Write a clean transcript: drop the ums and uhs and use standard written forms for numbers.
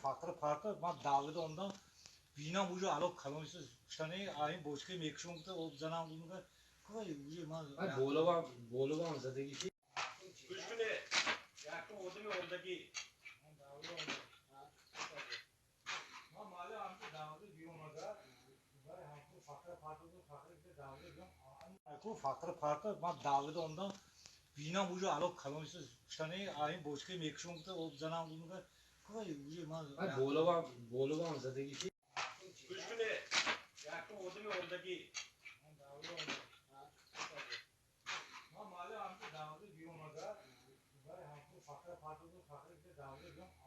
Фақр парта ман давида омдам, бинам уже ало калонисо гуфтани ин бочка мекушам, гуфта об занам гуфта уже ман боловам боловам задагӣ ки гӯш куне, якум одами омдагӣ ман маҳалли ҳамчу давида биёмада ҳамчу фақр парта фақр давида биём фақр парта ман давида омдам, бинам уже ало калонисо гуфтани ин бочка мекушам, гуфта об занам гуфта уже ман боловам боловам задагӣ ки гӯш куне, якум одами омдагӣ ман маҳалли ҳамчу давида биёмада ҳамчу фақр парта фақр давида биём.